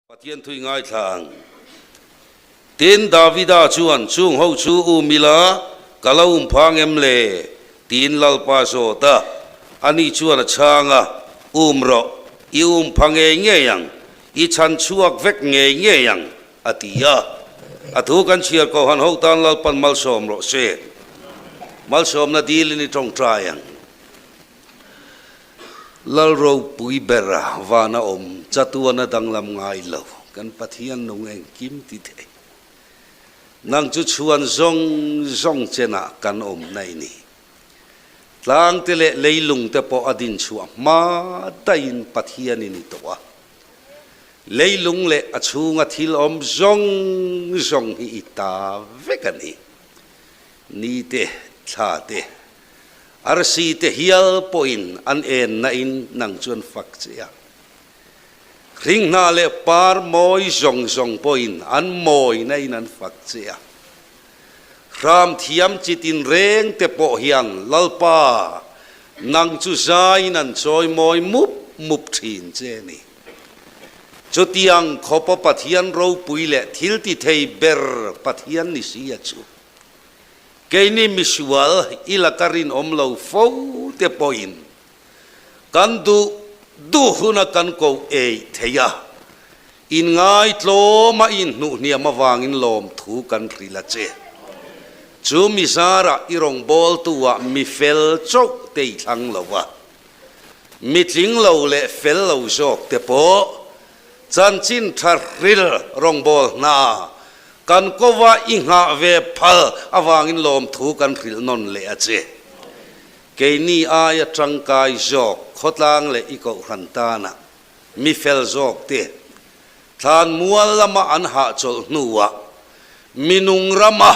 Pathian thui ngaithla ang. Tin, Davida chuan, Chung ho chu um ila, ka lo um phang em le? tiin Lalpa zawt a. Ani chuan a chhang a, Um rawh, i um pha ngei ngei ang, i chhan chhuak vek ngei ngei ang, a ti a. A thu kan chhiar kohhan ho tan Lalpan malsawm rawh se. Malsawmna dilin i tawngtai ang. Lal ropui bera vana awm chatuana danglam ngai lo kan Pathian nung engkim ti thei. Nang chu chhuan zawng zawng chenah kan awm na i ni. Tlangte leh leilungte pawh a din chhuah hma daihin Pathian i ni tawh a. Leilung leh a chhunga thil awm zawng zawng hi i ta vek a ni. Ni te, thla te, Arsi te hial pawhin an en na in nang chuan fak che a. Hringhna leh par mawi zawng zawng pawhin an mawi na in an fak che a. Hram thiam chi tinreng te pawh hian Lalpa nang chu zaiin an chawi mawi mup mup thin che ni. Chutiang khawpa Pathian ropui leh thil ti thei ber Pathian ni si a chu. Keini misual i laka rinawm lo fo te pawhin kan duh duh huna kan ko ei thei a, inngai tlawma inhnuhhniam avangin lawmthu kan hrilh a che. Chu mi zarah i rawngbawltu-ah mi fel chauh te i thlang lo a, mi tling lo leh fel lo zawk te pawh chanchin tha hril rawngbâwl hna kan kova i nghah ve phal avangin lawmthu kan hrilh nawn leh a che. Keini aia tangkai zawk khawtlang leh i kohhran tana mi fel zawk te thlan mual lama an hahchawlh hnuah minung rama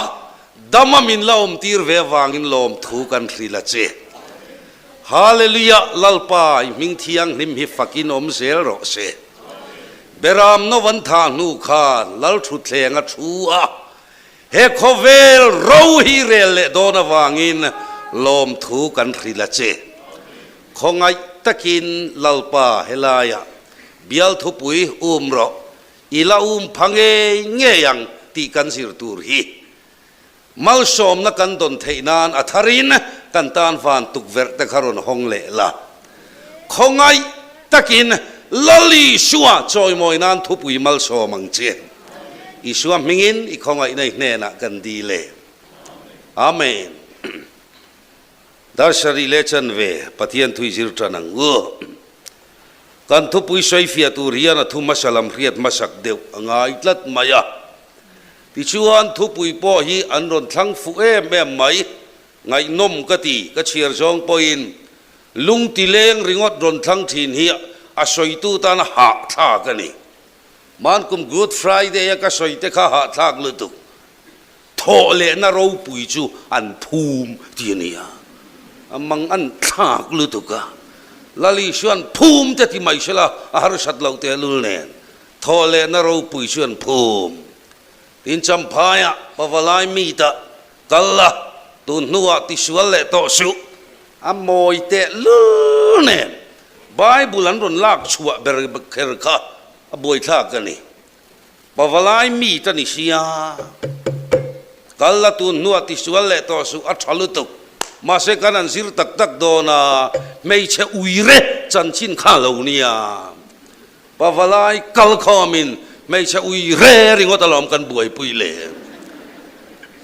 dama min la awmtir ve avangin lawmthu kan hrilh a che. Hallelujah Lalpa i hming thianghlim hi fakin awm zel rawh se. Beram no an thah hnu khan Lal thutthleng a thu a, he khawvel ro hi rel leh dawn avangin lawmthu kan hrilh a che. Khawngaih takin Lalpa helaiah bial thupui um rawh, i la um pha ngei ngei ang tih kan zir tur hi. Malsawmna kan dawn theih nan a tharin kan tan van tukverh te kha rawn hawng leh la. Khawngaih takin Lal Isua chawimawi nan thupui malsawm ang che. Isua hmingin i khawngaihna i hnenah kan dil e. Amen. Darsarih leh chanve Pathian thui zir tan ang u. Kan thupui sawifiah tur hian a thu hmasa lam hriat hmasak deuh a ngai tlat mai a. Tichuan thupui pawh hi an rawn thlang fuh em em mai. Ngaihnawm ka ti, ka chhiar zawng pawhin lung ti leng ringawt rawn thlang thin hi a sawitu tana hahthlak a ni. Mankum Good Friday a ka sawi te kha hahthlak lutuk. Thawh lehna ropui chu an phum ti a nia. A mang an thlak lutuk a. Lali chuan phum te ti mai sela a harsat loh tehlul nen. Thawh lehna ropui chu an phum. Tin Champhaiah Pavalai meet-ah kal la, tun hnuah tisual leh tawh suh. A mawi tehlul nen Bible an rawn lak chhuah ber kher kha a buaithlak a ni. Pavalai mi ta ni sia. Kal la tun hnuah tisual leh tawh suh a tha lutuk. Mahse kan an zir tak tak dawn a, hmeichhe uire chanchin kha lo nia. Pavalai kal khawmin hmeichhe uire ringawt alawm kan buaipui le.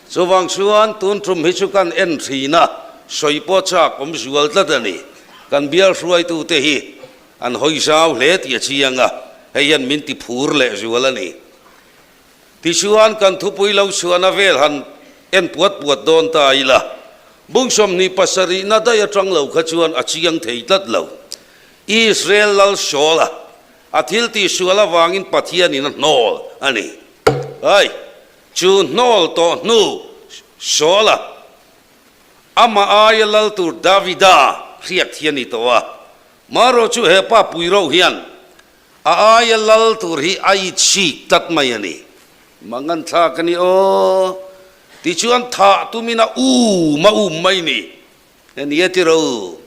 Chuvang chuan tun tum hi chu kan en thin a, sawi pawh chak awm zual tlat a ni. Kan bial hruaitute hi An hawi zau hle tih a chiang a, hei hian min ti phur leh zual a ni. Tichuan kan thupui lo chhuahna vel han en puat puat dawn ta ila, bung 27na daih atang lo kha chuan a chiang thei tlat lo. Israel lal Saul-a a thil tihsual avangin Pathianin a hnawl a ni. Ai, chu hnawl tawh hnu Saul-a amah aia lal tur Davida hriat hi a ni tawh a. Marawh chu he pa pui rauh hian a aia lal tur hi a itchik tlat mai a ni. Mangan thlak a ni aw. Tichuan thah tumin a um a um mai ni. A ni a ti ro.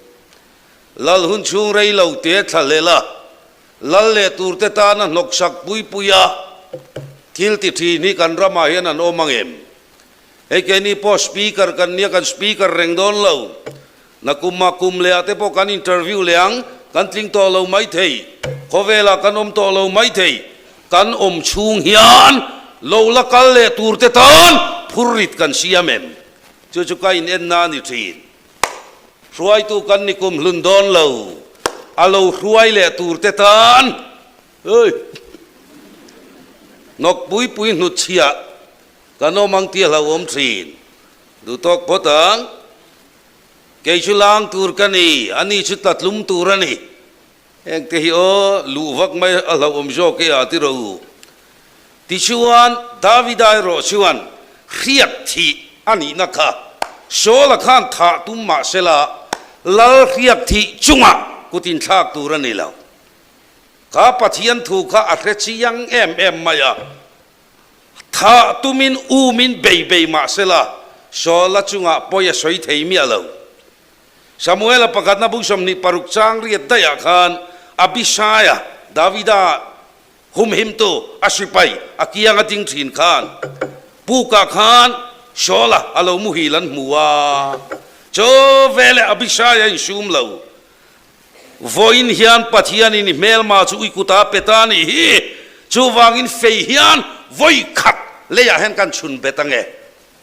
Lal hun chhung rei lo te thla hlel a. Lal leh turte tana hnawksak pui puia thil ti thin hi kan ramah hian an awm ang em? Hei keini pawh Speaker kan nia, kan Speaker reng dawn lo. Nakumah kum lehah te pawh kan interview leh ang, kan tling tawh lo mai thei, khawvelah kan awm tawh lo mai thei. Kan awm chhung hian lo la kal leh turte tan phurrit kan siam em? Chu chu ka inenna a ni thin. Hruaitu kan ni kum hlun dawn lo, a lo hruai leh tur te tan oi hnawk pui pui hnut chhiah kan awm ang tih a hlauhawm thin. Duhtawk phawt ang, kei chu lang tur ka ni, ani chu tlatlum tur a ni. Heng te hi aw, luh vak mai a hlauhawm zawk e a ti ro u. Tichuan, Davida erawh chuan hriat thih a nihna kha Saul-a khan thah tum mah sela, lal hriat thih chungah kut inthlak tur a ni lo. Kha Pathian thu kha a hre chiang em em mai a, thah tumin umin bei bei mah sela, Saul-a chungah pawi a sawi thei miah lo. Samuela pakhatna bung 26 chang riat daihah khan Abishaia, Davida humhimtu, a sipai a kiang a ding thin khan pukah khan Saula a lo muhil an hmu a, chaw veleh Abishaia insum lo. Vawiin hian Pathianin i hmelma chu i kuta pe ta a nih hi, chuvangin fei hian vawi khat leiah hian kan chhun bet ange.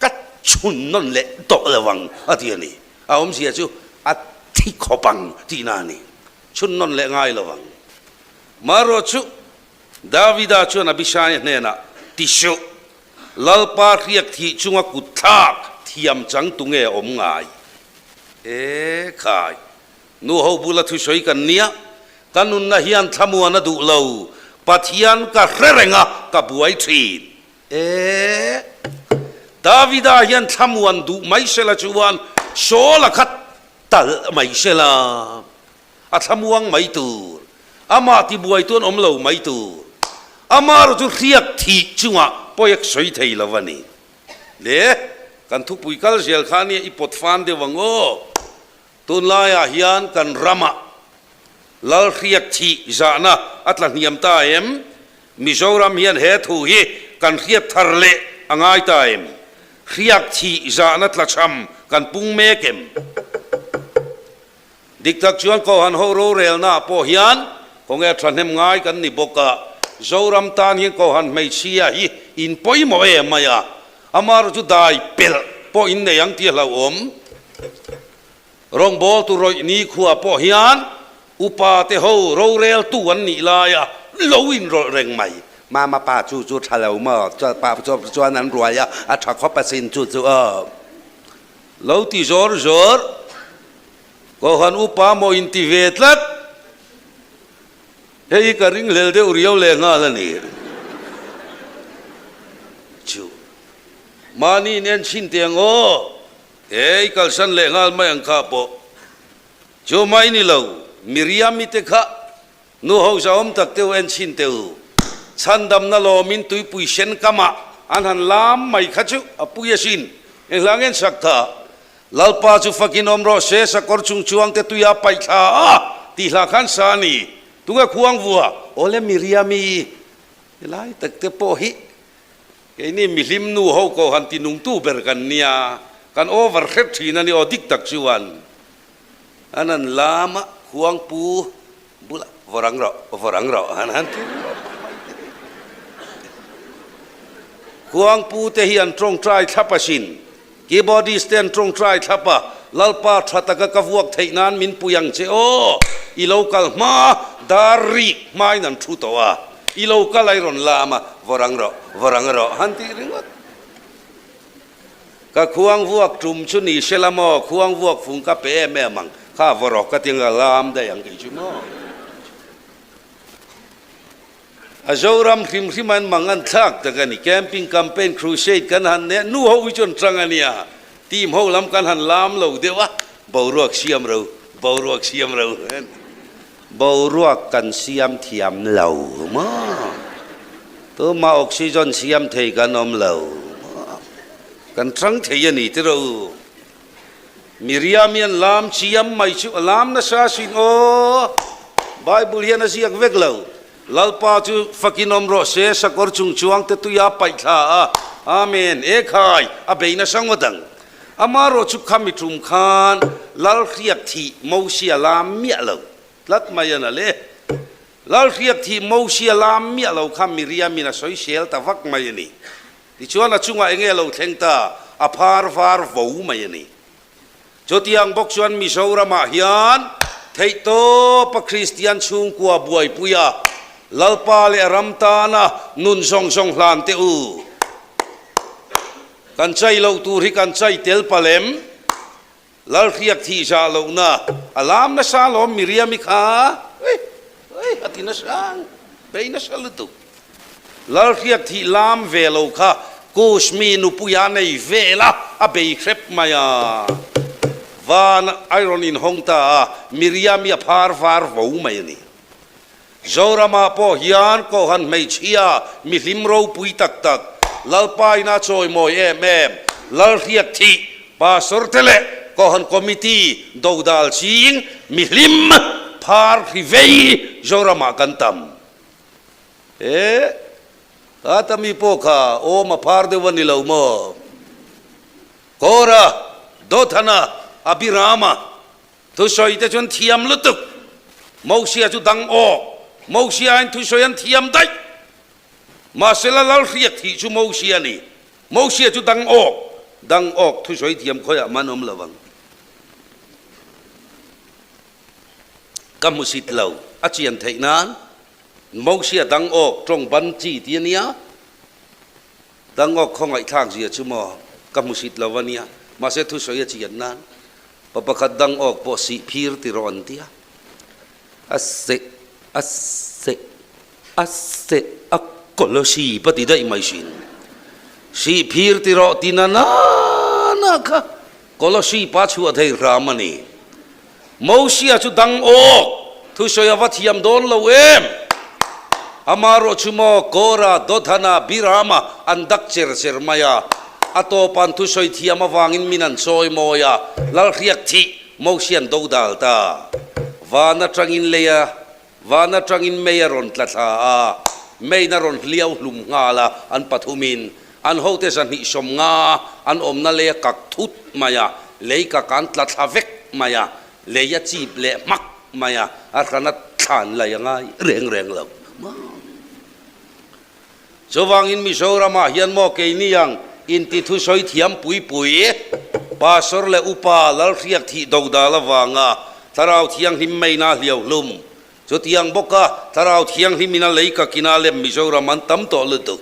Ka chhun nawn leh tawh lo ang a ti a ni. A awmzia chu a thi khawp ang tihna a ni. Chhun nawn leh ngai lo ang. Marawh chu Davida chuan Abishai hnenah, Ti suh, Lalpa hriak thih chunga kut thlak thiam chang tu nge awm ngai? E khai, nu ho bula thusawi kan nia, ka nunna hian thlamuan a duh lo, Pathian ka hre reng a, ka buai thin. E! Davida hian thlamuan duh mai sela chuan Saul a khat talh mai sela, a thlamuang mai tur, amah tibuai tu an awm lo mai tur, amah erawh chu hriak thih chungah pawi a sawi thei lo a ni. Le, kan thupui kal zel kha ania i pawt fan deuh ang aw. Tunlaiah hian kan ramah Lal hriak thih zahna a tla hniam ta em? Mizoram hian he thu hi kan hriat thar leh a ngai ta em? Hriak thih zahna tlachham kan pung mek em? Dik tak chuan Kohhan ho rorelnaah pawh hian khawnge thahnem ngai kan ni bawk a, Zoram tan hian Kohhan hmeichhia hi in pawimawh em mai a, amaherawh chu dai pelh pawh in nei ang tih a hlauhawm. Rawngbawltu rawih nikhua pawh hian upa te ho roreltu an nih laia lo inrawlh reng mai. Mama pa chu chu tha lo maw? Pa chuan an ruai a, a tha khawp asin chu chu aw. Lo ti zawr zawr, Kohhran upa maw inti ve tlat? Hei hi ka ringhlel deuh riau leh nghal a ni. Chu mahni in en chhin teh ang aw. He i kalsan leh nghal mai ang kha pawh chu mai ni lo, Miriami te kha nu ho zahawm tak te u en chhin teh u, chhandamna lawmin tuipui sen kamah an han lam mai kha chu a pui asin, enghlâng en sak tha, Lalpa chu fakin awm rawh se, sakawr chung chuang te tuia paih thla a tih hlah khan sa a ni, tunge khuang vua? Awle Miriami helai tak te pawh hi Keini mihlim nu ho ko han ti nungtu ber kan nia, kan over hret thin a ni aw dik tak chuan an han lam a, khuangpu bulah vaw rang rawh, vaw rang rawh an han ti ringawt mai te hi. Khuangpu te hi an tawngtai thlap asin, keyboardist te an tawngtai thlap a, Lalpa tha taka ka vuak theih nan min pui ang che aw, i lo kal hma dar rik hmain an thu tawh a. I lo kal ai rawn lam a, vaw rang rawh, vaw rang rawh han tih ringawt. Ka khuang vuak tum chu ni se la maw, khuang vuak fung ka pe em em ang, kha vaw rawh ka ti ang ka lam daih ang kei chu maw. A Zoram hrim hrim an mang an thlak tak a ni, camping campaign crusade kan han nei a, nu ho hi chu an tang a nia, team ho lam kan han lam lo deuh a, boruak siam ro, boruak siam ro. Boruak kan siam thiam lo maw? Tumah oxygen siam thei kan awm lo maw? Kan tang thei a ni tiraw u? Miriam hian lam chiam mai chu a lam nasa asin aw! Bible hian a ziak vek lo. Lalpa chu fakin awm rawh se, sakawr chung chuang te tuia paih thla a, Amen, e khai, a bei nasa ngawt ang. Amarawh chu kha mi tum khan Lalhriak thih Mosia lam miah lo tlat mai a na le. Lalhriak thih Mosia lam miah lo kha Miriamin a sawisel ta vak mai a ni. Tichuan a chungah enge lo thleng ta, a phar var vo mai a ni. Chutiang bawk chuan Mizoramah hian theihtawpa Kristian chhungkua buaipuia Lalpa leh ram tana nun zawng zawng hlan teh u. Kan chai loh tur hi kan chai tel palem. Lalhriak thih zah lohna a lam nasa alawm Miriam-i kha ui ui a ti nasa ang, bei nasa lutuk. Lalhriak thih lam ve lo kha Kush mi nupuia nei vel a, a bei hrep mai a. Van a rawn inhawng ta a, Miriam-i a phar var vo mai a ni. Zoramah pawh hian Kohhran hmeichhia mihlim ropui tak tak, Lalpa ina chawimawi em em, Lalhriat thih, Pastor te leh Kohhran Committee dodal ching mihlim phar hri vei Zoramah kan tam. E, khata mi pawh kha awm a phar deuh a ni lo maw? Kawra, Dothana, Abirama, Thusawi te chuan thiam lutuk. Mosia chu dang awk. Mosia in thusawi an thiam daih. Mahsela Lalhriat thih chu Mosia a ni. Mosia chu dang awk. Dang awk thusawi thiam khawiah man awm lo ang. Ka hmusit lo. A chian theih nan Mosia dang awk tawng ban chi ti a nia. Dangawk khawngaihthlak zia chu maw ka hmusit lo a nia, mahse thusawi a chian nan pa pakhat dangawk pawh sih phir ti rawh an ti a, a seh a seh a seh a kawlawsi pa ti daih mai sin, sih phir ti rawh ti na na na kha kawlawsi pa chhuah thei hram a ni. Mosia chu dangawk thusawi a va thiam dawn lo em? Amarawh chu maw Kora, Dothana, Birama an dak cher cher mai a, a tawpan thusawi thiam avangin min an chawi mawi a, Lalhriak thih Mosian do dal ta. Van atangin lei a, van atangin mei a rawn tla thla a, meiin a rawn hliau hlum nghal a, an pathumin An hote 250 an awmna lei a kak thut mai a, lei kak an tla thla vek mai a, lei a chip leh hmak mai a, a hrana thlan lai a ngai reng reng lo. Chuvangin Mizoramah hian maw keini ang inti thusawi thiam pui pui, Pastor leh Upa Lalhriak thih dodal avanga Thlarau Thianghlim meina hliau hlum Chutiang bawka Thlarau Thianghlim in a lei ka kina lem Mizoram an tam tawh lutuk.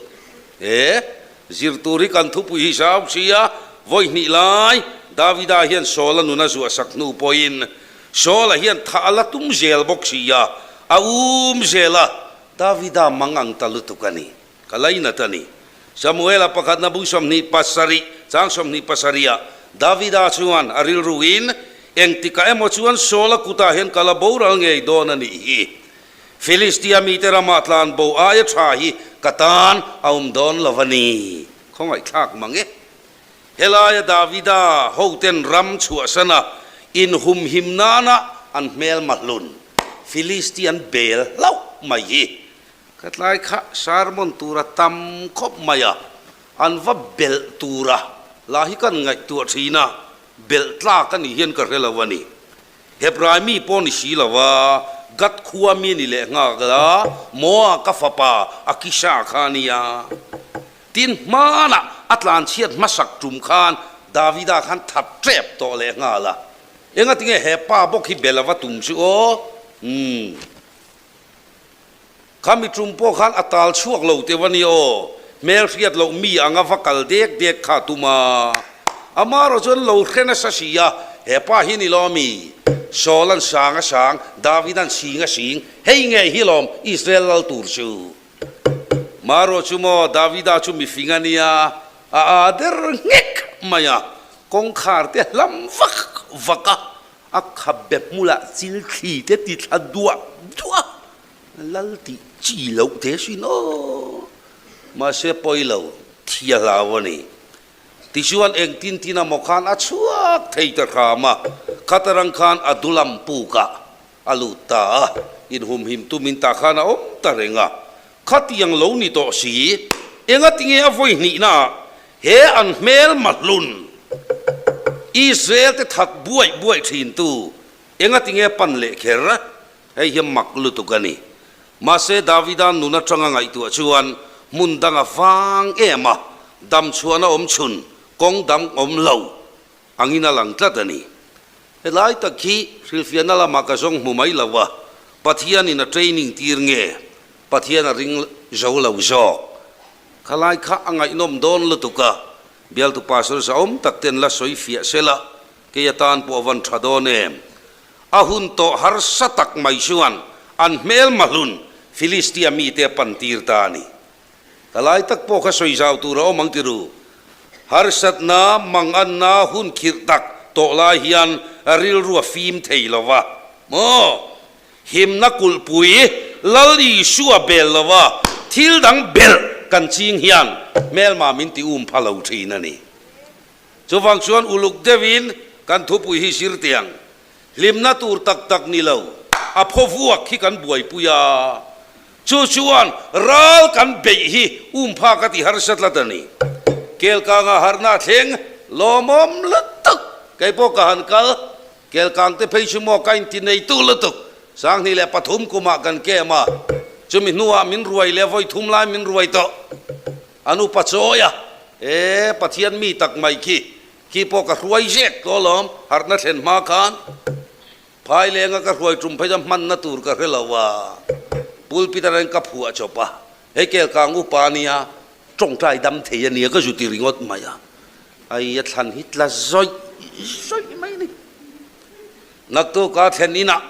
He zir tur hi kan thupui hi zau sia, vawi hnih lai Davida hian Saul-a nun a zuah sak hnu pawhin Saul-a hian thah a la tum zel bawk sia, a um zel a, Davida mang ang ta lutuk a ni. Ka lainat a ni. Samuela pakhatna bung 27, chang 27 ah Davida chuan a rilruin, Engtikah emaw chuan Saula kutah hian ka la boral ngei dawn a nih hi. Filistia mite ramah tlan bo aia tha hi ka tan a awm dawn lo a ni. Khawngaihthlak mang e. Helaia Davida hoten ram chhuahsana inhumhim nana an hmelma hlun Filistian bel hlauh mai hi Ka tlai kha sermon tura tam khawp mai a, an va belh tura lah hi kan ngaihtuah thin a, belh tlak a nih hian ka hre lo a ni. Hebrai mi pawh ni si lo a, Gat khua mi a ni leh nghak a, Moa ka fapa Akisha kha a nia. Tin, hmanah a tlanchhiat hmasak tum khan Davida khan that tep tawh leh nghal a, engatinge he pa bawk hi belh a va tum chu aw? Umm. Kha mi tum pawh khan a tal chhuak lo teuh a ni aw, hmel hriat loh mi anga va kal dek dek kha a tum a. Amarawh chuan lo hre nasa si a, he pa hi ni lo mi, Saul an sang a sang, David an sing a sing, hei ngei hi lawm Israel lal tur chu. Marawh chu maw Davida chu mifing a nia, a aa der nghek mai a, kawngkhar te hlam vak vak a, A khabe hmulah chil thli te ti thla duah duah a, lal tih chi loh te sin aw. Mahse pawi lo, thi a hlau a ni. Tichuan engtin tin a maw khan a chhuak thei ta hram a, khatarang khan a dulam pukah a lut ta a. Inhumhim tumin tah khan a awm ta reng a. Khatiang lo ni tawh si, engatinge a vawi hnihnaah he an hmel mahlun Israel te that buaih buaih thintu engatinge pan leh kher? Hei hi mak lutuk a ni. Mahse Davida nun atanga ngaihtuah chuan hmun dang a vang em a, dam chhuahna awm chhun kawng dang awm lo angin a lang tlat a ni. Helai tak hi hrilhfiahna lamah ka zawng hmu mai lo a, Pathianin a training tir nge Pathian a ring zo lo zawk? Khalai kha a ngaihnawm dawn lutuk a, bialtu pastor zahawm tak ten la sawi fiah sela kei atan pawh a van tha dawn em? A hun tawh harsa tak mai chuan an hmel mahlun Filistia mite a pan tir ta a ni. Ka lai tak pawh kha sawi zau tur a awm ang ti ru. Harsatna, manganna hun khirh tak tawh lai hian rilru a fim thei lo va. Maw? Himna kulhpui Lal Isua bel lo va, thil dang belh kan ching hian hmelma min ti um pha lo thin a ni. Chuvang chuan uluk deuhin kan thupui hi zir tiang. Hlimna tur tak tak ni lo, a phaw vuak hi kan buaipui a. Chu chuan ral kan beih hi umphak a ti harsa tlat a ni. Kelkanga harhna a thleng lawmawm lutuk. Kei pawh ka han kal, Kelkang te phei chu maw ka inti neitu lutuk. 2003 kumah kan kem a, chumi hnuah min ruai leh vawi thum lai min ruai tawh. An upa chawi a, E Pathian mi tak mai khi, khi pawh ka hruai zek tawh alawm, harhna thlen hma khan. Phai lenga ka hruai tum phei chuan hmanna tur ka hre lo a, pulpit atangin ka phuah chawp a, hei kelkang upa ania, tawngtai dam thei ania ka zu ti ringawt mai a, ai a thlan hi tla zawih zawih mai a ni. Naktuka thlen inah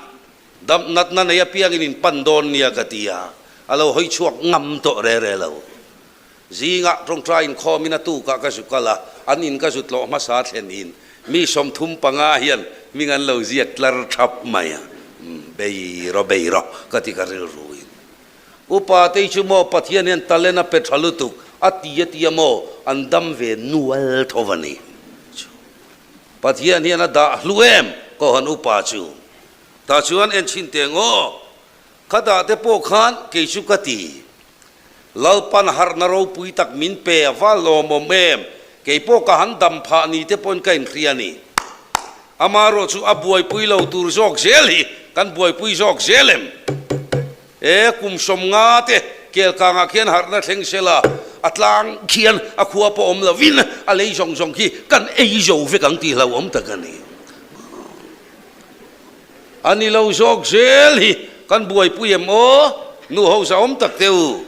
dam natna nei apiangin in pan dawn nia ka ti a, a lo hawi chhuak ngam tawh re re lo. Zingah tawngtai inkhawmin a tukah ka zu kal a, an in ka zu tlawh hmasa thlen in mi 35 hian hming an lo ziak tlar thap mai a, bei rawh bei rawh ka ti ka rilru in. Upa te chu maw Pathian hian talent a pe tha lutuk a ti a ti a maw an dam ve nual tho a ni. Pathian hian a dah hlu em Kohhran upa chu. Tah chuan en chhin teh ngaw khatah te pawh khan kei chu ka ti. Lalpan harhna ropui tak min pe a va lawmawm em? Kei pawh ka han dam phah ni te pawhin ka inhria a ni. Amaherawh chu a buaipui lo tur zawk zel hi kan buaipui zawk zel em? E, kum 50 te kelkangah khian harhna thleng sela, a tlang khian a khua pawh awm lovin a lei zawng zawng khi kan ei zo vek ang tih hlauhawm tak a ni. A ni lo zawk zel hi kan buaipui em aw? Nu ho zahawm tak teh u.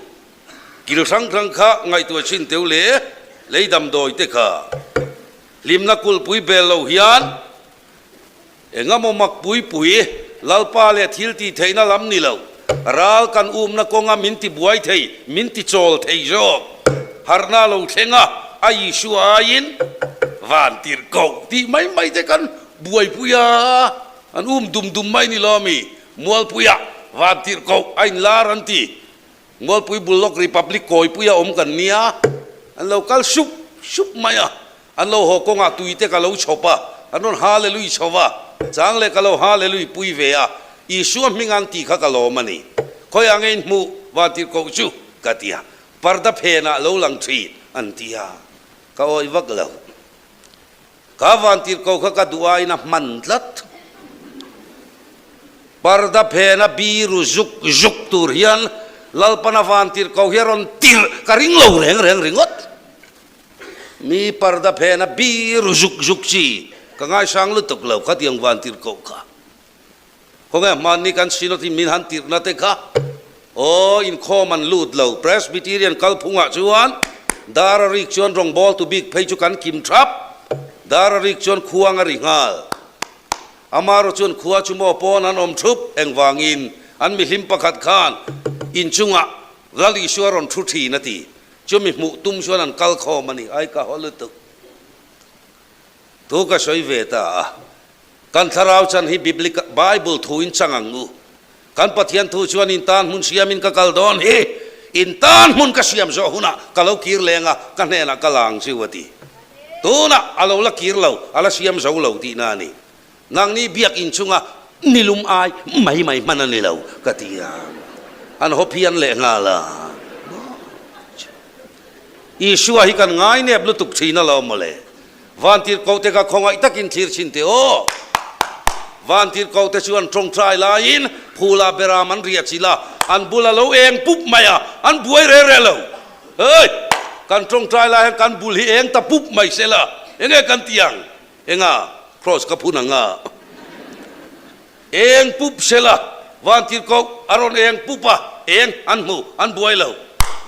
Kil hrang hrang kha ngaihtuah chhin teh u le, lei damdawi te kha. Hlimna kulhpui bel lo hian engemaw mak pui pui Lalpa leh thil tih theihna lam ni lo, ral kan umna kawnga min ti buai thei, min ti chawl thei zawk. Harhna lo thleng a, a Isua aiin van tirh koh tih mai mai te kan Buaipui a, an um dum dum mai ni lo ami? Mualpuia van tirh koh a inlar an ti. Mualpui bul lawk Republic kawipuia awm kan nia, an lo kal sup sup mai a, an lo haw kawngah tui te ka lo chhawp a, an rawn Hallelui chho va, chang leh ka lo Hallelui pui ve a, Isua hming an tih kha ka lawm a ni. Khawiah nge in hmuh van tirh koh chu? ka ti a, parda phenah lo lang thin an ti a, ka awih vak lo. Ka vantirhko kha ka duh aiin a hman tlat. Parda phena biru zuk zuk tur hian Lalpana vantirhko hi a rawn tirh ka ring lo reng reng ringawt. Mi parda phena biru zuk zuk chi ka ngaisang lutuk lo khatiang vantirhko kha. Khawnge hmanni kan Synod in min han tirhna te kha aw inkhawm an lut lo. Presbyterian kalphungah chuan dar a rik chuan rawngbawltu bik phei chu kan kim thap. Dar a rik chuan khuang a ri nghal. Amarawh chuan khua chu maw pawn an awm thup engvangin an mihlim pakhat khan inchungah Lal Isua rawn thu thin a ti. Chumi hmuh tum chuan an kal khawm a ni. Ai ka haw lutuk. Thu ka sawi ve ta a. Kan thlarau chan hi Biblical, Bible, thu in chang ang u. Kan Pathian thu chuan in tan hmun siamin ka kal dawn hi, in tan hmun ka siam zawh hunah ka lo kir leng a, ka hnenah ka la ang chiu a ti. Tunah a lo la kir lo, a la siam zo lo tihna a ni. Nangni biakinn chunga. Nilum ai mai mai hman a ni lo ka ti a, an haw phian leh nghal a. Isua hi kan ngai nep lutuk thin alawm mawle. Vantirhkoh te kha khawngaih takin thlir chhin teh aw. Vantirhkoh te chuan tawngtai laiin phula beram an riah chilh a, an bula lo eng pup mai a, an buai re re lo. Hei! Kan tawngtai lai hian kan bul hi eng ta pup mai se la, enge kan ti ang? Enga? Kraws ka phun ang a. Eng pup se la, Vantirhkoh a rawn eng pup a, eng an hmu, an buai lo.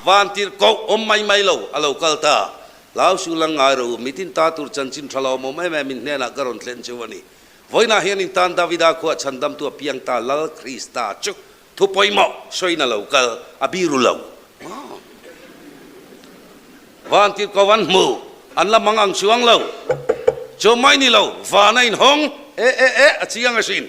Vantirhkoh awm mai mai lo, a lo kal ta. Hlau su lang ngai ro, mitin ta tur chanchin tha lo awm em em in hnenah ka rawn thlen cheu a ni. Vawiinah hian in tan Davida khuah chhandamtu a piang ta Lal Krista chu thu pawimawh sawiin a lo kal, a biru lo. Vantirhko an hmu, an la mang ang chuang lo. Chu mai ni lo, van a inhawng, e e e, a chiang asin.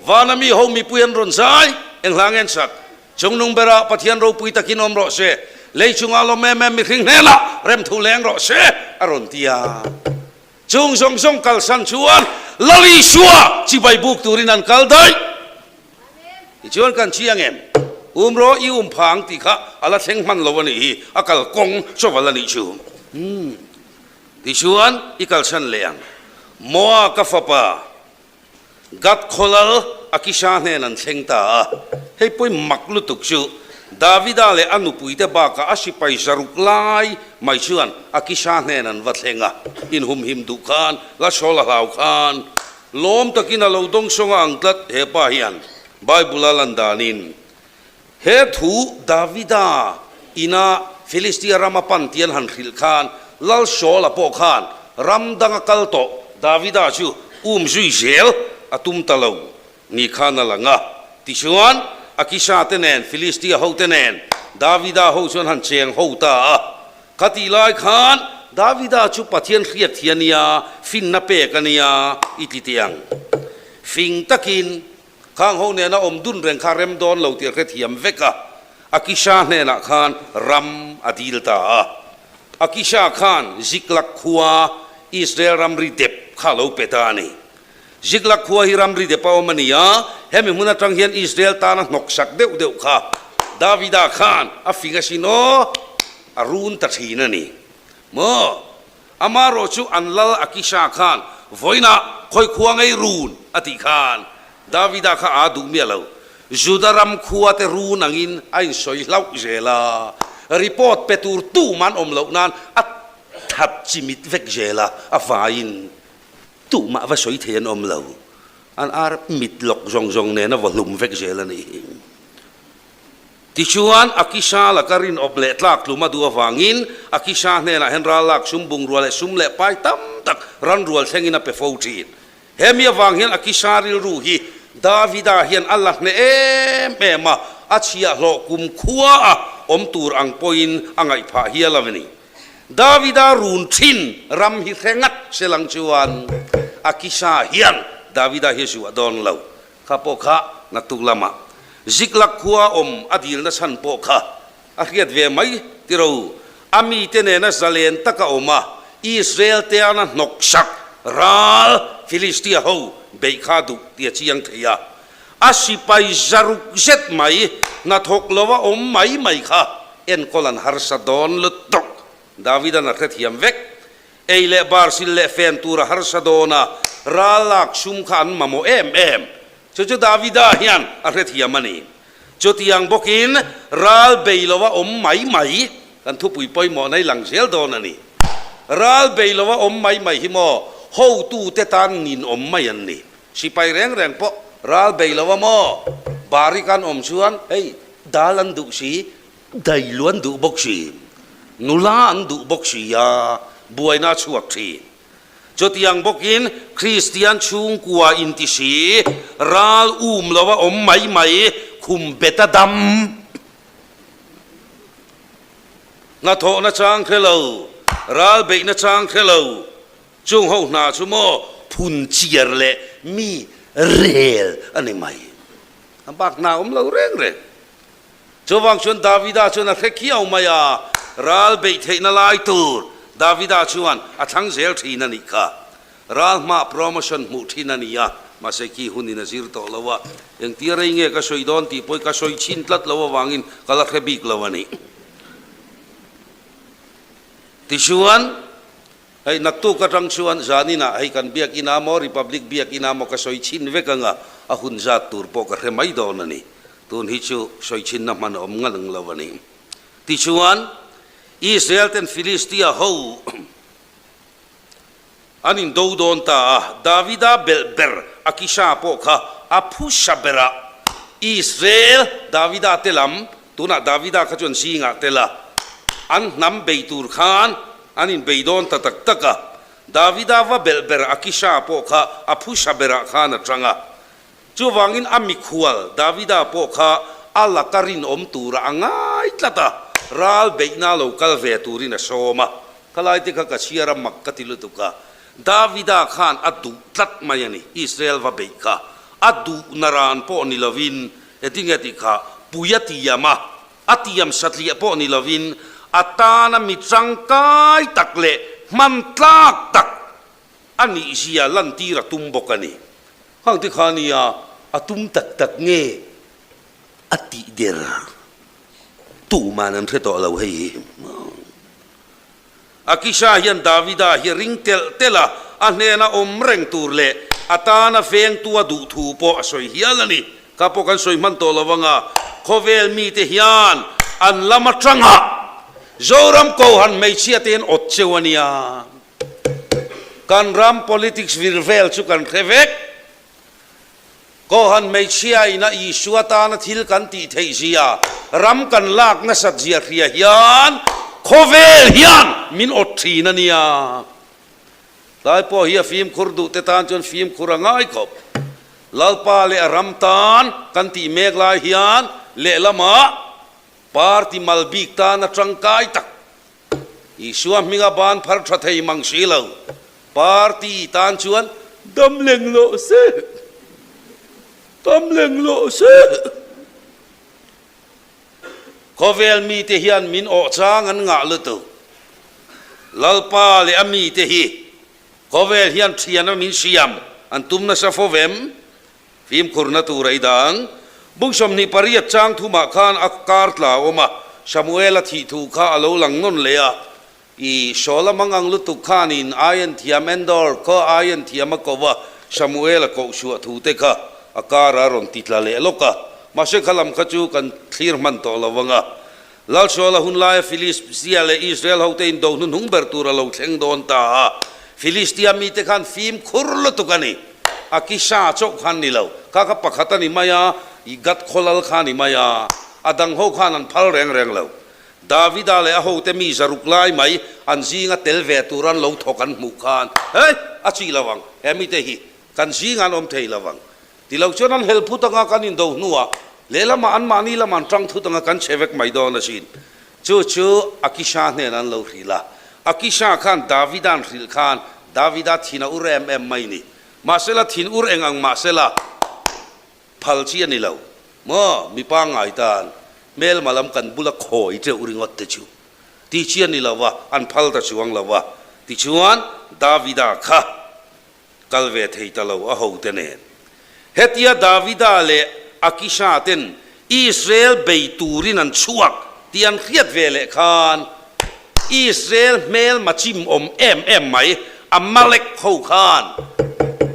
Vana mi ho mipui an rawn zai, eng hla ngen sak. Chungnung berah Pathian ropui takin awm rawh se, lei chungah lawm em em mihring hnenah remthu leng rawh se, a rawn ti a. Chung zawng zawng kalsan chuan Lal Isua chibai buk turin an kal daih. Tichuan kan chiang em? Um rawh i um pha ang tih kha a la thleng hman lo a nih hi, a kal kawng chawval a nih chu. Tichuan i kalsan leh ang. Moa ka fapa Gad khawlal Akisha hnen an thleng ta a, hei pawi mak lutuk chu Davida leh a nupuite bakah a sipai zaruk lai mai chuan Akisha hnen an va thleng a, inhumhim duh khan, la sawl a hlau khan lawm takin a lo dawngsawng a ang tlat he pa hian Bible a lan danin He thu Davida ina Philistia rama pan ti an han hrilh khan Lal Saula pawh khan ram danga kal tawh Davida chu um zui zel a tum ta lo ni khan a lang a. Tichuan, Akisha te nen Philistia hote nen Davida ho chuan han cheng ho ta a. Khatih lai khan Davida chu Pathian hriat thi a nia, finna pek a nia i ti teh ang. Fing takin Khang ho nena awm dun reng kha rem dawn lo tih a hrethiam vek a, Akisha hnenah khan ram a dil ta a. Akisha khan Ziklag khua, Israel ramri dep kha a lo pe ta a ni. Ziklag khua hi ramri dep a awm a ni a, hemi hmun atang hian Israel tana hnawksak deuh deuh kha Davida khan a fing asin aw, a run ta thin a ni maw? Amarawh chu an lal Akisha khan vawiinah khawi khua ngei run a tih khan Davida kha aa duh miah lo. Juda ram khua te run angin a insawi hlauh zel a, report pe tur tumah an awm loh nan a that chimit vek zel a, a vaiin tumah va sawi thei an awm lo. An ar mit lawk zawng zawng nen a vaw hlum vek zel a ni. Tichuan, Akisha laka rinawp leh tlak tlum a duh avangin, Akisha hnenah hian ral lak sum bungrua leh sum leh pai tam tak ranrual thlengin a pe fo thin. Hemi avang hian Akisha rilru hi Davida hian a la hneh em em a, a chhiahhlawh kum khua a awm tur ang pawhin a ngaih phah hial a ni. Davida run thin ram hi hre ngat se lang chuan Akisha hian Davida hi a zuah dawn lo. Kha pawh kha naktuk lamah Ziklag khua awm a dilna chhan pawh kha a hriat ve mai tiro. A mite nena zalen taka awm a, Israel te ana hnawksak ral Philistia ho beih kha duh ti a chiang thei a. A sipai zaruk zet mai hnathawk lova awm mai mai kha enkawl an harsa dawn lutuk. Davidan a hrethiam vek. Ei leh bar sil leh fen tur a harsa dawn a, ral lak sum kha an mamawh em em. Chu chu Davida hian a hrethiam a ni. Chutiang bawkin ral bei lova awm mai mai, kan thupui pawimawhna hi lang zel dawn a ni. Ral bei lova awm mai mai hi maw hotute tan ninawm mai an ni. Sipai reng reng pawh ral bei lova maw barik an awm chuan hei dal an duh si, Dailu an duh bawk si, nula an duh bawk si a, buaina a chhuak thin. Chutiang bawkin Kristian chhungkua inti si, ral um lo a awm mai mai, khum bet a dam. Hnathawhna chang hre lo, ral beihna chang hre lo, chung ho hna chu maw phun chiar leh mi rel a ni mai. A bak hna awm lo reng reng. Chuvang chuan Davida chuan a hre khiau mai a, ral beih theihna lai tur Davida chuan a thlang zel thin a nih kha. Ral hma promotion hmuh thin a ni a. Mahse khi hunin a zir tawh lo a, engtia rei nge ka sawi dawn tih pawh hi ka sawi chhin tlat lo avangin ka la hre bik lo a ni. Tichuan, hei naktuk atang chuan zaninah hei kan biakinn a maw, Republic biakinn a maw ka sawi chhin vek anga a hun zat tur pawh ka hre mai dawn a ni. Tun hi chu sawi chhinna hman a awm ngang lo a ni. Tichuan, Israel ten Filistia ho an indo dawn ta a, Davida belh ber Akisha pawh kha a phusa berah Israel Davida te lam, tunah Davida kha chuan zingah tel a, an hnam bei tur khan an inbei dawn ta tak tak a. Davida va belh ber Akisha pawh kha a phusa berah khan a tang a. Chuvangin a mikhual Davida pawh kha a laka rinawm tura a ngai tlat a, ral beihna lo kal ve turin a sawm a. Khalai te kha ka chhiar a mak ka ti lutuk a, Davida khan a duh tlat mai a ni, Israel va beih kha a duh naran pawh ni lovin, engtinge tih kha pui a tiam a, a tiam satliah pawh ni lovin a tana mi tangkai tak leh hman tlak tak a nihzia lantir a tum bawk a ni. Hang te kha nia a tum tak tak nge a tih der tuman an hre tawh lo hei hi. Akisha hian Davida hi ring telh telh a, a hnena awm reng tur leh a tana vengtu a duh thu pawh a sawi hial a ni. Kha pawh kan sawi hman tawh lo anga khawvel mite hian an lam atanga Zoram Kohan hmeichhia te hian awt cheu a nia. Kan ram politics vir vel chu kan hre vek. Kohan hmeichhia ina Isua tana thil kan tih theih zia, ram kan lak nasat zia hria hian khawvel hian min awt thin a nia. Tlai pawh hi a fimkhur duh te tan chuan fimkhur a ngai khawp. Lalpa leh a ram tan kan tih mek lai hian lehlamah party mal bik tana tangkai tak Isua hminga ban phar tha thei mang si lo. Party tan chuan dam leng loh se, dam leng loh se. Khawvel mite hian min awh chang an ngah lutuk. Lalpa leh a mite hi khawvel hian thiana min siam an tum nasa fo vem? Fimkhurna tur ei dang. Bung 28 chang thumah khan a kar tla a awm a, Samuela thih thu kha a lo lang nawn leh a. I Saula mangang lutuk khanin Aien thiam Endor khaw Aien thiam a ko a, Samuela kohchhuah thu te kha a kar a rawn ti tla leh lawk a. Mahse kha lam kha chu kan thlir hman tawh lo ang a. Lal Saula hun laia Filistia leh Israel hote indo hnuhnung ber tur a lo thleng dawn ta a. Filistia mite khan fimkhur lutuk a ni. Akisha chauh khan ni lo. Kha kha pakhat a ni mai a, i Gath khaw lal kha a ni mai a. A dang ho khan an phal reng reng lo. Davida leh a hote mi zaruk lai mai an zinga tel ve tur an lo thawk an hmuh khan, Hei, a chih lo ang, he mite hi kan zingah an awm thei lo ang. Ti lo chuan an hel phut anga kan indo hnuah lehlamah anmahni lamah an tang thut anga kan chhe vek mai dawn asin. Chu chu Akisha hnenah an lo hrilh a. Akisha khan Davida an hrilh khan Davida thin a ur em em mai ni. Mahsela thin ur eng ang mahsela phal chi a ni lo maw? Mi pangngai tan hmelma lam kan bula khawi teuh ringawt te chu ti chi a ni lo va, an phal ta chuang lo va. Tichuan Davida kha Kal ve thei ta lo a hote nen. Hetia Davida leh Akisha ten Israel bei turin an chhuak tih an hriat ve leh khan Israel hmelma chim awm em em mai Amalek ho khan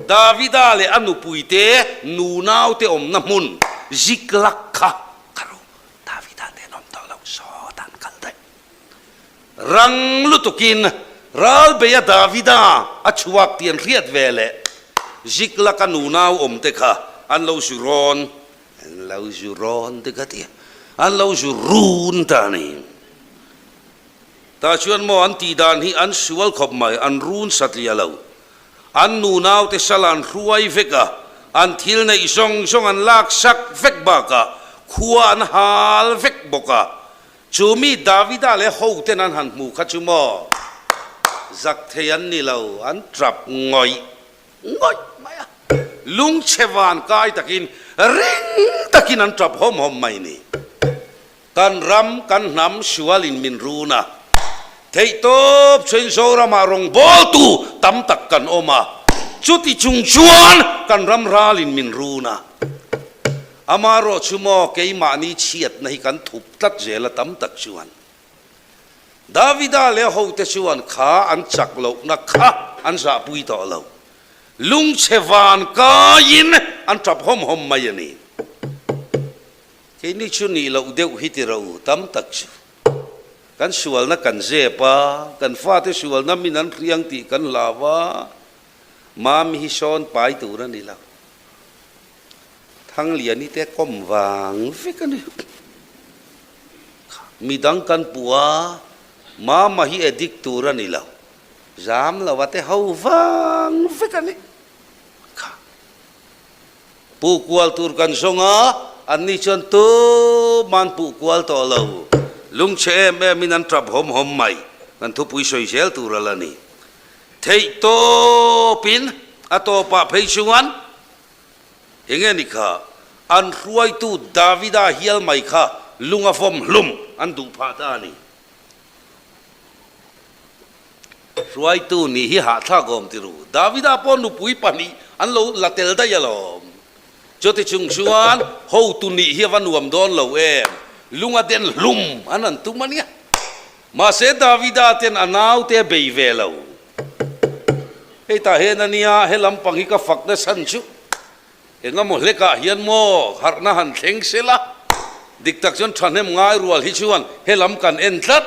Davida leh a nupuite nunaute awmna hmun Ziklag kha ka ro Davida te an awm tawh lo sawt an kal daih. Rang lutukin Ralbeia Davida a chhuak tih an hriat ve leh Ziklag a nunau awmte kha an lo zu rawn, an lo zu rawn te ka ti a, an lo zu run ta a ni. Tah chuan maw an tih dan hi an sual khawp mai, an run satliah lo. An nunaute sal an hruai vek a, an thil neih zawng zawng an lak sak vek bakah khua an hal vek bawk a, Chu mi Davida leh hoten an han hmu kha chu maw zak thei an ni lo, an tap ngawih ngawih mai a, lungchhe van kai takin ring takin an tap hawm hawm mai ni. Kan ram, kan hnam sualin min run a, theihtawp chuan Zoramah rawngbawltu tam tak kan awm a. Chuti chung chuan kan ram ralin min run a. Amaherawh chu maw keimahni chhiatna hi kan thup tlat zel a tam tak chuan. Davida leh a hote chuan kha an chak lohna kha an zahpui tawh lo. Lungchhe van kaiin an tap hawm hawm mai a ni. Keini chu nih loh deuh hi ti ro tam tak chu. Kan sualna kan zep a, kan fate sualna min an hriang tih kan hlau a, Mami hi sawn pai tur a ni lo. Thangliani te kawm vang vek a ni. Midang kan puh a, Mama hi addict tur a ni lo. Zam lo a te ho vang vek a ni. Kha. Puh kual tur kan zawng a, anni chuan tuman puh kual tawh lo. Lungchhe em em in an tap hawm hawm mai. Kan thupui sawi zel tur a la ni. Theih tawpin a tawpah phei chuan enge ni kha an hruaitu Davida hial mai kha lung a vawm hlum an duh phah ta a ni. Hruaitu nih hi hahthlak awm ti ru. Davida pawh nupui pahnih an lo la tel daih alawm. Chuti chung chuan hotu nih hi a va nuam dawn lo em? Lung a den hlum an han tum a nia. Mahse Davida ten a naute a bei ve lo. Hei tah hian a nia, he lampang hi ka fak nasa chu. Engemaw hlekah hian maw harhna han thleng sela, dik tak chuan thahnem ngai rual hi chuan he lam kan en tlat,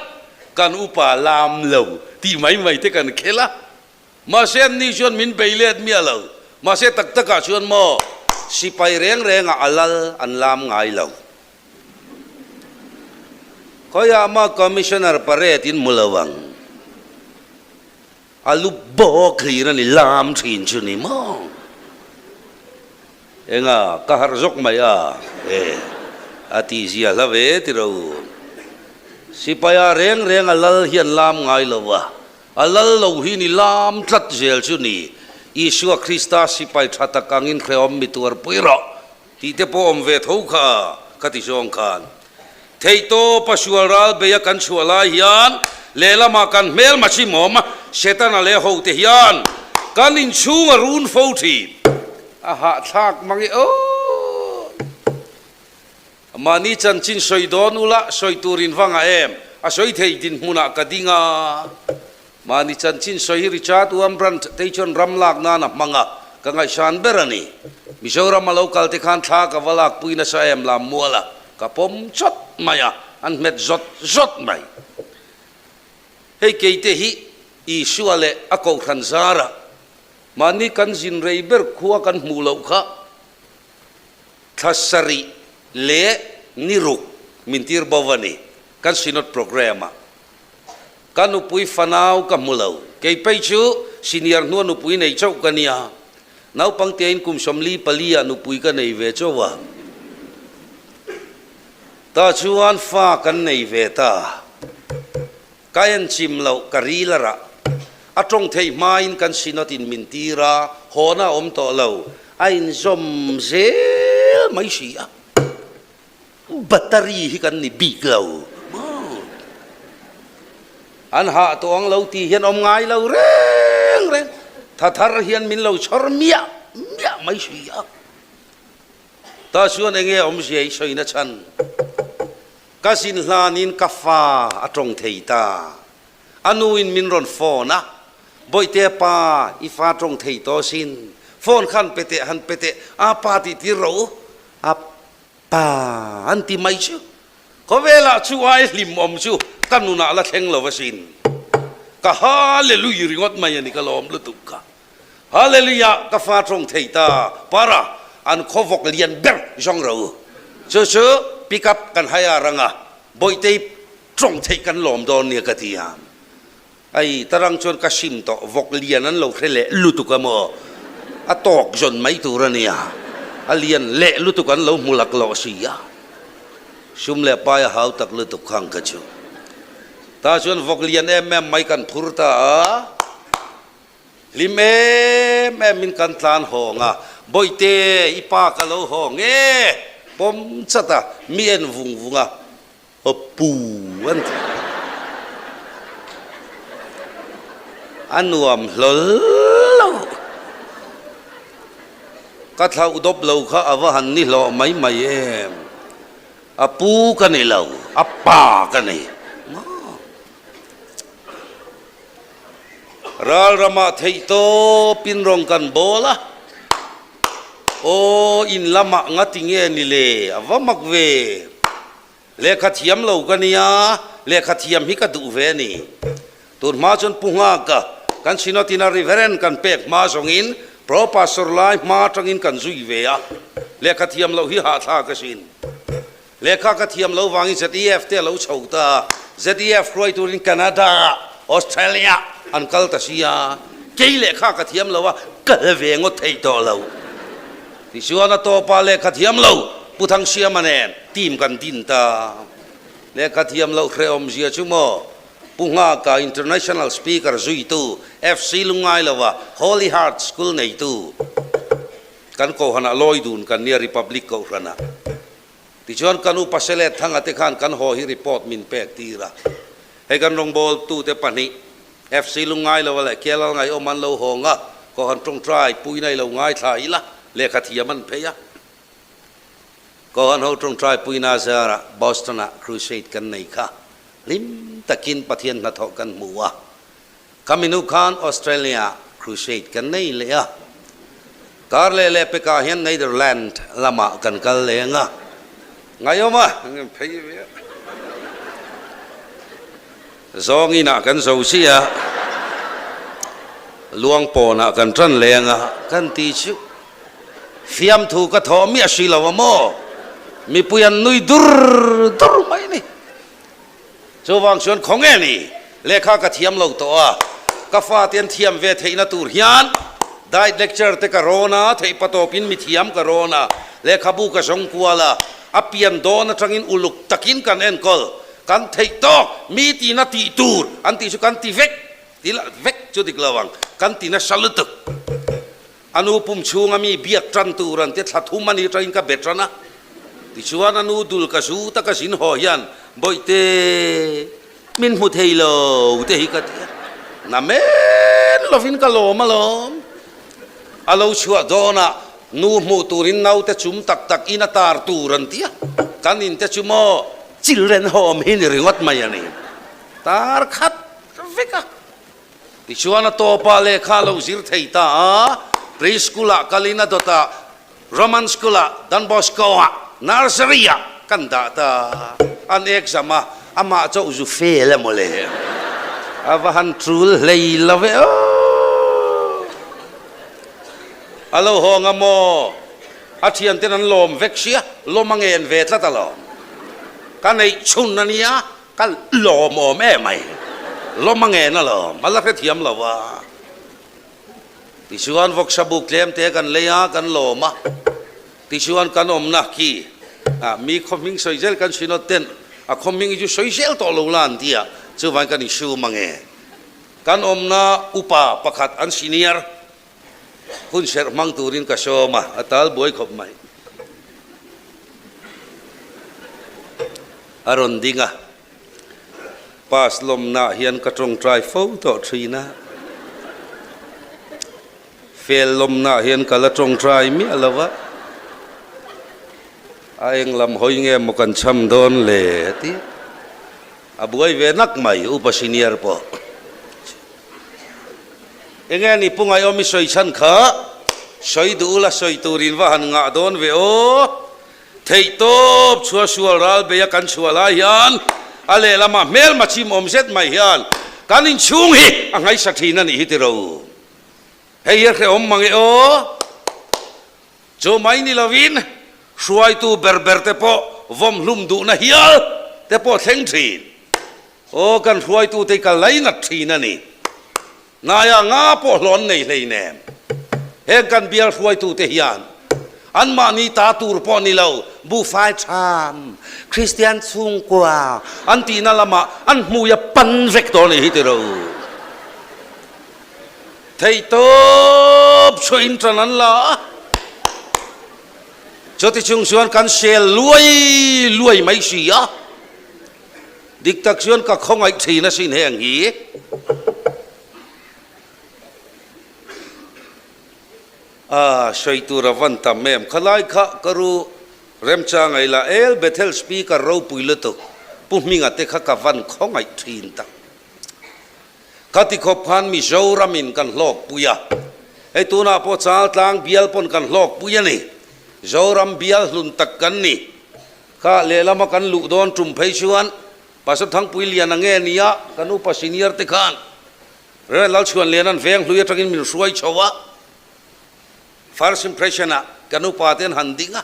kan upa lam lo tih mai mai te kan khel a. Mahse anni chuan min bei let miah lo. Mahse tak takah chuan maw sipai reng rengah a lal an lam ngai lo. Khawiah mah Commissioner parade in hmu lo ang. A lu bawk hlir a ni lam thin chu ni maw? Enga ka harh zawk mai a e a tih zia hla ve ti ro. Sipaia reng reng a lal hian lam ngai lo a, a lal lo hi ni lam tlat zel chu ni. Isua Krista sipai tha tak angin hrehawm mi tuarpui rawh. Tih te pawh awm ve tho kha ka ti zawng khan. Theihtawp a sual ral bei a kan chhuah lai hian lehlamah kan hmelma chimawm Setana leh hote hian kan inchhung a run fo thin. A hahthlak mang e aw. Mahni chanchin sawi dawn ula sawi tur in va ngah em? A sawi thei dinhmunah ka ding a. Mahni chanchin sawi hi Richard Wurmbrand te chuan ram lak nan a hmang a, ka ngaihsan ber a ni. Mizoram a lo kal te khan thla ka va lakpui nasa em lam mual a, ka pawm chawt mai a, an hmet zawt zawt mai. Hei keite hi Isua leh a kohhran zarah mahni kan zin rei ber khua kan hmuh loh kha thla sarih leh ni ruk min tir bo a ni kan Synod programme ah. Ka nupui fanau ka hmu lo. Kei phei chu senior hnua nupui nei chauh ka nia. Naupang tein kum 44 ah nupui ka nei ve chauh a. Tah chuan fa kan nei ve ta. Ka en chim loh ka ril a rah. A tawng theih hmain kan synod in min tir a, hawna a awm tawh lo. A inzawm zel mai si a. Battery hi kan ni bik lo maw? An hah tawh ang lo tih hian awm ngai lo reng reng. Tha thar hian min lo chhawr miah miah mai si a. Tah chuan enge awmzia i sawina chhan? Ka zin hlanin ka fa a tawng thei ta. A nuin min rawn phone a, Bawihte pa, i fa tawng thei tawh sin. Phone khan pe teh, han pe teh, a pa tih tir rawh u. A pa an ti mai chu. Khawvelah chu ai hlim awm chu ka nunah la thleng lo asin. Ka Hallelujah ringawt mai a ni ka lawm lutuk ka. Hallelujah ka fa tawng thei ta para an khawvawk lian ber zawng ro u. Chu chu pick up kan hai a ranga Bawihtei tawng theih kan lawm dawn nia ka ti a. Ai, tarang chuan ka sim tawh, vawk lian an lo hre leh lutuk a maw? A tawk zawn mai tur a nia, a lian leh lutuk an lo hmu lak lawh si a. Sum leh pai a hau tak lutuk khang kha chu. Tah chuan vawk lian em em mai kan phur ta a, hlim em em in kan tlan hawng a, Bawihte, i pa ka lo hawng e, pawm chat a, mi en vung vung a. A pu an ti. A nuam hlawl lo. Ka thlauh dawp lo kha a va han ni hlawh mai mai em? A pu ka ni lo, a pa ka ni. Ral ramah theih tawpin rawng kan bawl a, Aw, in lamah nga ti nge ni le? A va mak ve. Lehkha thiam lo ka nia, lehkha thiam hi ka duh ve a ni. Tun hma chuan Pu Nghaka kan Synod ina Reverend kan pek hma zawngin Pro Pastor lai hma atangin kan zui ve a, lehkha thiam loh hi hahthlak asin. Lehkha ka thiam lo vangin ZEF te a lo chho ta a, ZEF hruai turin Canada, Australia an kal ta si a, kei lehkha ka thiam lo a, kal ve ngawt theih tawh lo. Tichuan a tawpah lehkha thiam lo Pu Thangsiama nen team kan din ta. Lehkha thiam loh hrehawmzia chu maw Pu Nghaka International Speaker zuitu FC Lungngailova Holy Heart School neitu kan Kohhranah lawi dun kan nia Republic Kohhranah. Tichuan kan upa Selet Thanga te khan kan haw hi report min pek tir a. Hei kan rawngbawltute pahnih FC Lungngailova leh Kelal Ngaihawm an lo hawng a, Kohhran tawngtai puina i lo ngaithla ila lehkha thiam an phei a. Kohhran ho tawngtai puina zarah Boston-ah Crusade kan nei kha. Hlim takin Pathian hnathawh kan hmu a, ka minu khan Australia crusade kan nei leh a, kar leh leh pekah hian Netherland lamah kan kal leng a, ngaihawm a, phei ve a, zawng inah kan zo chiah a, luang pawnah kan tan leng a, kan ti chu fiamthu ka thawh miah si lo a maw, mipui an nui dur dur mai a ni. Chuvang chuan khaw nge ni? Lehkha ka thiam lo tawh a, ka fate an thiam ve theihna tur hian diet lecture te ka rawn a, theih patawpin mi thiam ka rawn a, lehkhabu ka zawng kual a, a pian dawn atangin uluk takin kan enkawl, kan theih tawk, mi tina tih tur an tih chu kan ti vek, ti vek chu dik lo ang, kan ti nasa lutuk. A nu pum chhunga mi biak tan tur an ti thla thum a ni atangin ka be tan a, tichuan a nu dul ka zu ta ka zin haw hian Bawihte min hmu thei lo te hi ka ti a, na men lovin ka lawm alawm. A lo chhuah dawnah nu hmuh turin naute chum tak tak in a tar tur an ti a, kan in te chu maw children home hi ni ringawt mai a ni, tar khat vek a. Tichuan a tawpah lehkha a lo zir thei ta a, pre-school ah kalin a dawtah Roman school ah Don Bosco ah nursery ah kan dah ta an exam a, amah chauh zu fail a mawle. A va han tul hlei lo ve aw. A lo hawng a maw? A thianten an lawm vek sia, lawm a ngen ve tlat alawm. Ka neih chhun a nia, Ka lawmawm em mai, lawm a ngen alawm, a la hrethiam lo a. Tichuan vawksa buk tlem te kan lei a, kan lawm a. Tichuan kan awmna khi mi khaw hming sawi zel kan Synod ten a khaw hming hi chu sawi zel tawh lo la an ti a, chuvangin kan insum ang e. Kan awmna upa pakhat an senior hun serh hmang turin ka sawm a, a tal buai khawp mai. A rawn ding a, Pass lawmnaah hian ka tawngtai fo tawh thin a, fail lawmnaah hian ka la tawngtai miah lo a, a eng lam hawi nge maw kan cham dawn le a ti a. A buai ve nak mai, upa senior pawh. Enge ni Pu Ngaiawm i sawi chhan kha? Sawi duh ula sawi turin va han ngah dawn ve aw. Theih tawp chhuah sual ral beia kan chhuah lai hian a lehlamah hmelma chim awm zet mai hian kan inchhung hi a nghaisa thin a nih hi tiro. Hei hi a hrehawm mang e aw. Chu mai ni lovin hruaitu ber ber te pawh vawm hlum duhna hial te pawh thleng thin. Aw kan hruaitu te hi ka lainat thin a ni. Hnaia nga pawh hlawn nei hlei nem. Heng kan bial hruaitu te hian anmahni ta tur pawh ni lo buhfai tham Kristian chhungkua an tihna lamah an hmui a pan vek tawh a nih hi tiro. Theihtawp chhuahin tan an la a, chuti chung chuan kan sel luai luai mai si a, dik tak chuan ka khawngaih thin asin heng hi. A sawi tur a van tam em? Khalai kha ka ru remchang ei la, El Bethel Speaker ropui lutuk Pu Hminga te kha ka van khawngaih thin tak. Ka ti khawp khan Mizoramin kan hlawkpui a, hei tunah pawh Chaltlang bial pawn kan hlawkpui a ni. Zoram bial hlun tak kan ni. Kha lehlama kan luh dawn tum phei chuan Pastor Thangpui Liana nge nia kan upa senior te khan Rev Lalchhuanliana'n veng hlui atangin min hruai chho a, first impression ah kan upa te an han ding a,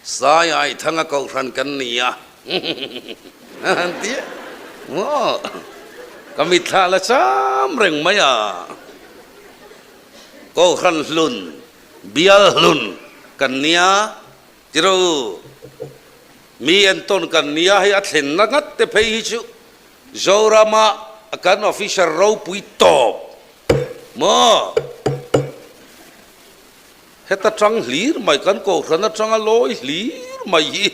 Saiai thanga kohhran kan ni a han ti a, maw ka mitthla la cham reng mai a, kohhran hlun, bial hlun kan nia tiro mi entawn kan nia hei a thlenna ngat te phei hi chu Zorama kan officer ropui tawp maw? Heta tang hlir mai kan kohhran atanga lawi hlir mai hi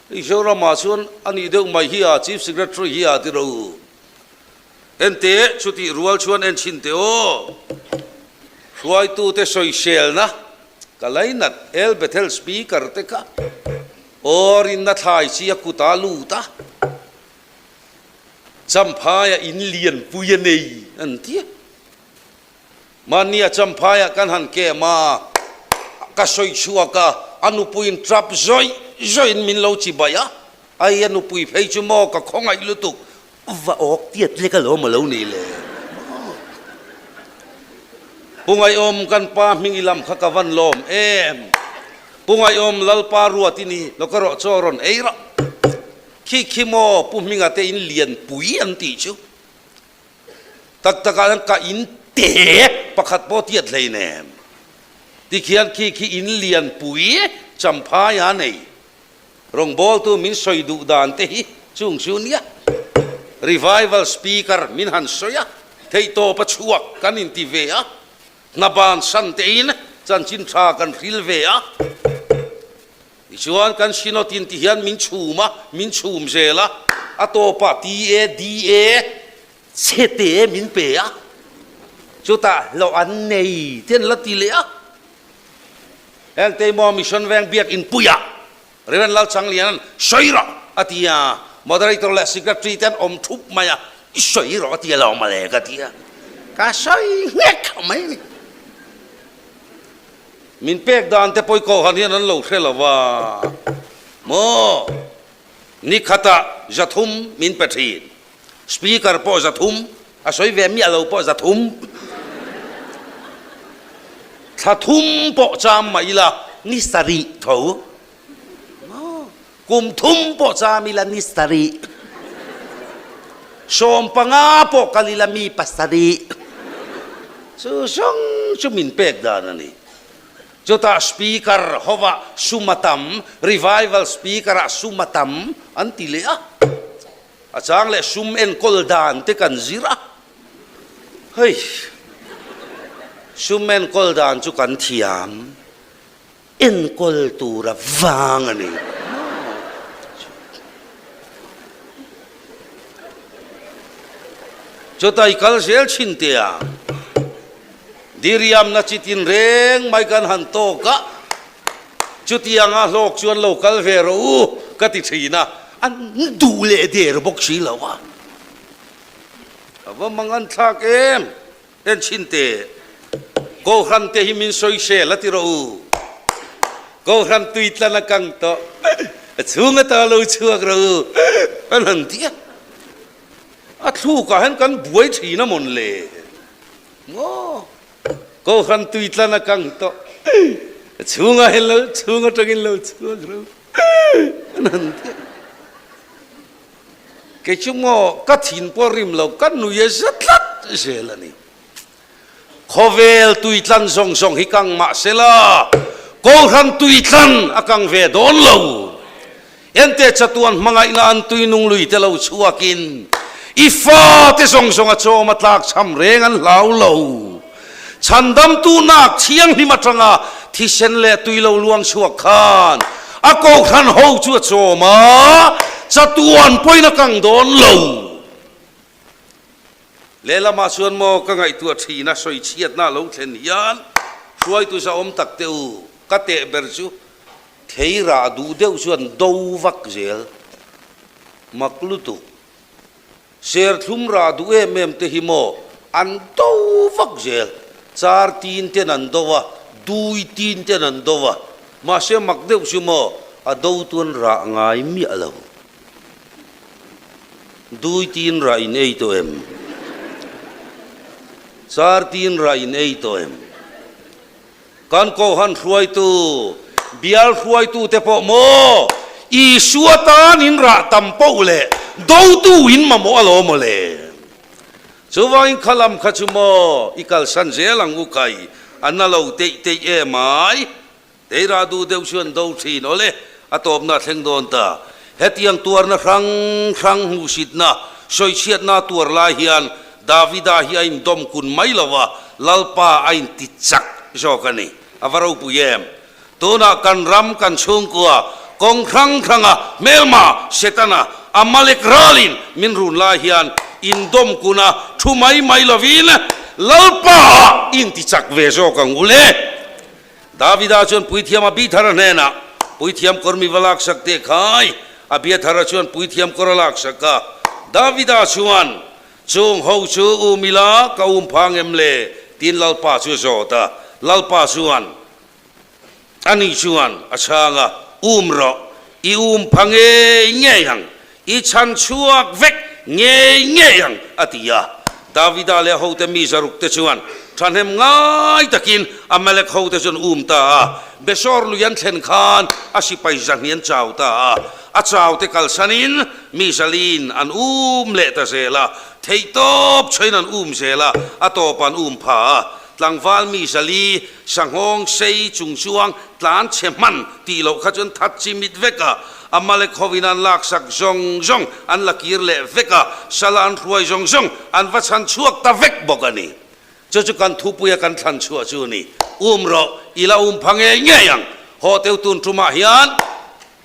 hei Zorama chuan a nih deuh mai hi a Chief Secretary hi a ti ro. Ente chutih rual chuan en chhin teh aw. Hruaitute sawiselna ka lainat El Bethel Speaker te kha aw rinna thlai chi a kut a lut a. Champhaia in lianpui a nei an ti a. Mahnia Champhaia kan han kem a, ka sawi chhuak a, a nupuiin tap zawih zawihin min lo chi baih a, ai a nupui phei chu maw ka khawngaih lutuk, va awk tiat lek alawm a lo nih le. Pu Ngaihawm kan pa hming i lam kha ka van lawm em. Pu Ngaihawm Lalpa ruat i ni, lo ka rawh chaw rawn ei rawh. Khi khi maw Pu Hminga te in lian pui an tih chu. Tak takah hian ka in te pakhat pawh tiat hlei nem. Tikhian khi khi in lian pui Champhai a nei. Rawngbawltu min sawi duh dan te hi chung chu nia. Revival speaker min han sawi a, theihtawp a chhuak kan inti ve a, hna bansan tein chanchin tha kan hril ve a. Tichuan kan Synod in ti hian min chhum a, min chhum zel a, a tawpah TADA chhete min pe a, chutah hlawh an nei te an la ti leh a. Heng Teimaw Mission Veng biak inpuiah Rev. Lalchangliana'n sawi rawh a ti a, Moderator leh Secretary te an awm thup mai a, i sawi rawh a ti a lo mawle ka ti a, ka sawi nghek mai a ni. Min pek dan te pawh i kohhran hian an lo hre lo va maw? Ni khatah zathum min pe thin. Speaker pawh zathum, a sawi ve miah lo pawh zathum. Thla thum pawh cham mah ila ni sarih tho. Kum thum pawh cham ila ni sarih. 15 pawh kal ila mi pasarih. Chu zawng chu min pek dan a ni. Chutah speaker hovah sum a tam, revival speaker ah sum a tam an ti leh a. A chang leh sum enkawl dan te kan zir a. Hei, sum enkawl dan chu kan thiam. Enkawl tura vang a ni. Chutah i kal zel thin teh a, diriamna chi tin reng mai kan han tawk a, chutianga hlawk chuan lo kal ve rawh u ka ti thin a, an duh leh der bawk si lo a. A va mangan thlak em? En chhin teh, Kohhran te hi min sawisel a ti rawh u. Kohhran tui tlan a kang tawh, a chhung ata lo chhuak rawh u an han ti a. A thlukah hian kan buai thin a mawn le. Maw? Kohhran tui tlan a kang tawh, a chhungah hian lo chhung atangin lo chhuak rawh u an han ti a. Kei chu maw ka thin pawh rim lo, ka nui a za tlat zel a ni. Khawvel tuitlan zawng zawng hi kang mah se la, Kohhran tuitlan a kang ve dawn lo. Ente chatuan hmangaihna an tuinung lui te lo chhuakin i fate zawng zawng a chawm a tlak chham reng an hlau lo. Chhandamtu nak thianghlim atanga thisen leh tui lo luang chhuak khan a kohhran ho chu a chawm a, chatuan pawhin a kang dawn lo. Lehlamah chuan maw ka ngaihtuah thin a sawi chhiatna a lo thlen hian hruaitu zahawm tak teh u, ka teh ber chu thei rah duh deuh chuan do vak zel mak lutuk. Serthlum rah duh em em te hi maw an do vak zel, char tin ten an do a, dui tin ten an do a, mahse mak deuh chu maw a do tuan rah ngai miah lo. Dui tin rah in ei tawh em? Char tin rah in ei tawh em? Kan Kohhan hruaitu, bial hruaitu te pawh maw Isua tan in rah tam poh leh dotu in mamawh alawm maw le? Chuvangin kha lam kha chu maw i kalsan zel ang u kai, a na lo teih teih em ai? Teirah duh deuh chu an do thin awle, a tawpna a thleng dawn ta. Hetiang tuarna hrang hrang hmuhsitna, sawichhiatna tuar lai hian Davida hi a indawm kun mai lo a, Lalpa a inti chak zawk a ni. A va ropui em? Tunah kan ram, kan chhungkua, kawng hrang hranga hmelma, Setana, Amalek ralin min run lai hian indawm kuna thu mai mai lovin Lalpa ah inti chak ve zawk ang u le. Davida chuan puithiam Abithara hnenah, Puithiam kawr mi va laksak teh khai. Abiathara chuan puithiam kawr a laksak a. Davida chuan, Chung ho chu um ila ka um phang em le? tiin Lalpa chu a zawt a. Lalpa chuan, Ani chuan a chhang a, Um rawh, i um pha ngei ngei ang, i chhan chhuak vek ngei ngei ang, a ti a. Davida leh a hote mi zaruk te chuan thahnem ngai takin Amalek hote chu an um ta a. Besor lui an thlen khan a sipai zahni an chau ta a, a chau te kalsanin mi zalin an um leh ta zel a, theihtawp chhain an um zel a, a tawpah an um pha a. Tlangval mi zali sanghawng sei chung chuang tlan chhe hman tih loh kha chuan that chi mit vek a, Amalek hovin an laksak zawng zawng an la kir leh vek a, sala an hruai zawng zawng an va chhan chhuak ta vek bawk a ni. Chu chu kan thupuia kan thlan chhuah chu a ni. Um rawh, i la um pha ngei ngei ang. Haw teu tun tumah hian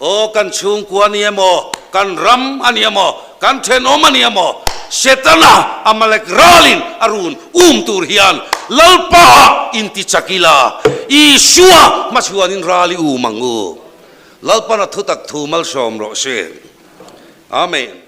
Aw kan chhungkua a ni emaw, kan ram a ni emaw, kan thenawm a ni emaw, Setana Amalek ralin a run um tur hian Lalpa ah inti chak ila, Isua hmachhuanin ral i um ang u. Lalpan a thutak thu malsawm rawh se. Amen.